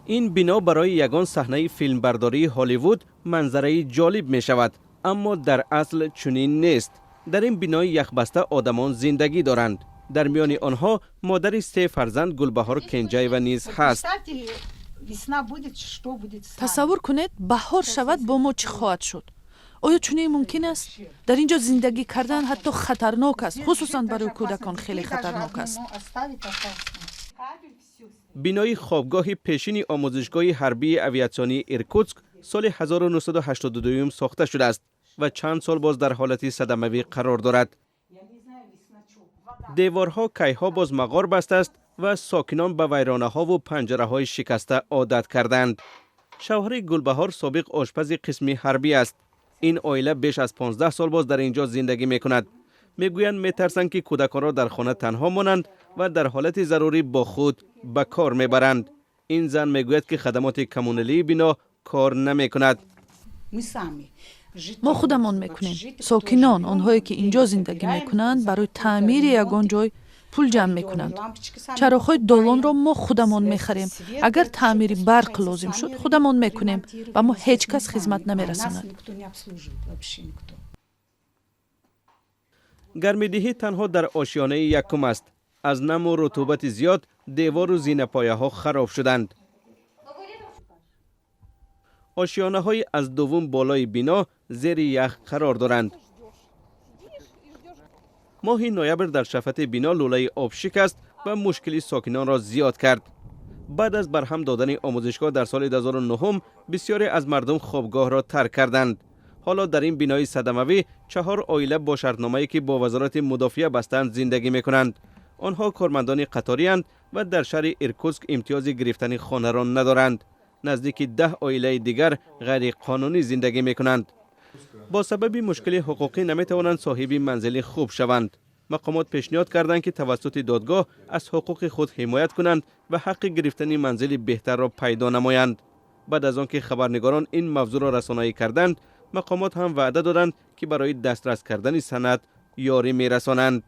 Ин бино барои ягон саҳнаи филмбардории Ҳолливуд манзараи ҷолиб мешавад, аммо дар асл чунин нест. Дар ин бинои яхбаста одамон зиндагӣ доранд. Дар миёни онҳо модари се фарзанд Гулбаҳор Кенҷаева низ ҳаст. Тасаввур кунед, баҳор шавад, бо мо чӣ хоҳад шуд? Оё чунин мумкин аст? Дар ин ҷо зиндагӣ кардан ҳатто хатарнок аст, хусусан барои кӯдакон хеле хатарнок аст. Бинои хобгоҳи пешини омӯзишгоҳи ҳарбии авиатсионии Иркутск соли 1982 сохта шудааст ва чанд сол боз дар ҳолати садамавӣ қарор дорад. Деворҳо кайҳо боз мағор бастааст ва сокинон ба вайронаҳову панҷараҳои шикаста одат кардаанд. Шавҳари Гулбаҳор собиқ ошпази қисми ҳарбӣ аст. Ин оила беш аз 15 сол боз дар ин ҷо зиндагӣ мекунад. Мегӯянд, метарсанд, ки кӯдаконро дар хона танҳо монанд ва дар ҳолати зарурӣ бо худ ба кор мебаранд. Ин зан мегӯяд, ки хадамоти коммуналии бино кор намекунад. Мо худамон мекунем. Сокинон, онҳое ки ин ҷо зиндагӣ мекунанд, барои таъмири ягон ҷой пул ҷамъ мекунанд. Чароғҳои долонро мо худамон мехарем. Агар таъмири барқ лозим шуд, худамон мекунем. Ба мо ҳеҷ кас хизмат намерасонад. Гармидиҳӣ танҳо дар ошёнаи якум аст. Аз наму рутубати зиёд девору зинапояҳо хароб шуданд. Ошёнаҳои аз дуввум болои бино зери ях қарор доранд. Моҳи ноябр дар шафати бино лӯлаи об шикаст ва мушкили сокинонро зиёд кард. Баъд аз барҳам додани омӯзишгоҳ дар соли 2009 бисёре аз мардум хобгоҳро тарк карданд. Ҳоло дар ин бинои садамавӣ чаҳор оила бо шартномае, ки бо Вазорати мудофиа бастаанд, зиндагӣ мекунанд. Онҳо кормандони қаторианд ва дар шаҳри Иркутск имтиёзи гирифтани хонаро надоранд. Наздики 10 оилаи дигар ғайриқонунӣ зиндагӣ мекунанд. Бо сабаби мушкили ҳуқуқӣ наметавонанд соҳиби манзили хуб шаванд. Мақомот пешниҳод карданд, ки тавассути додгоҳ аз ҳуқуқи худ ҳимоят кунанд ва ҳаққи гирифтани манзили беҳтарро пайдо намоянд. Баъд аз он ки хабарнигорон ин мавзӯъро расонаӣ карданд, мақомот ҳам ваъда доданд, ки барои дастрас кардани санад ёрӣ мерасонанд.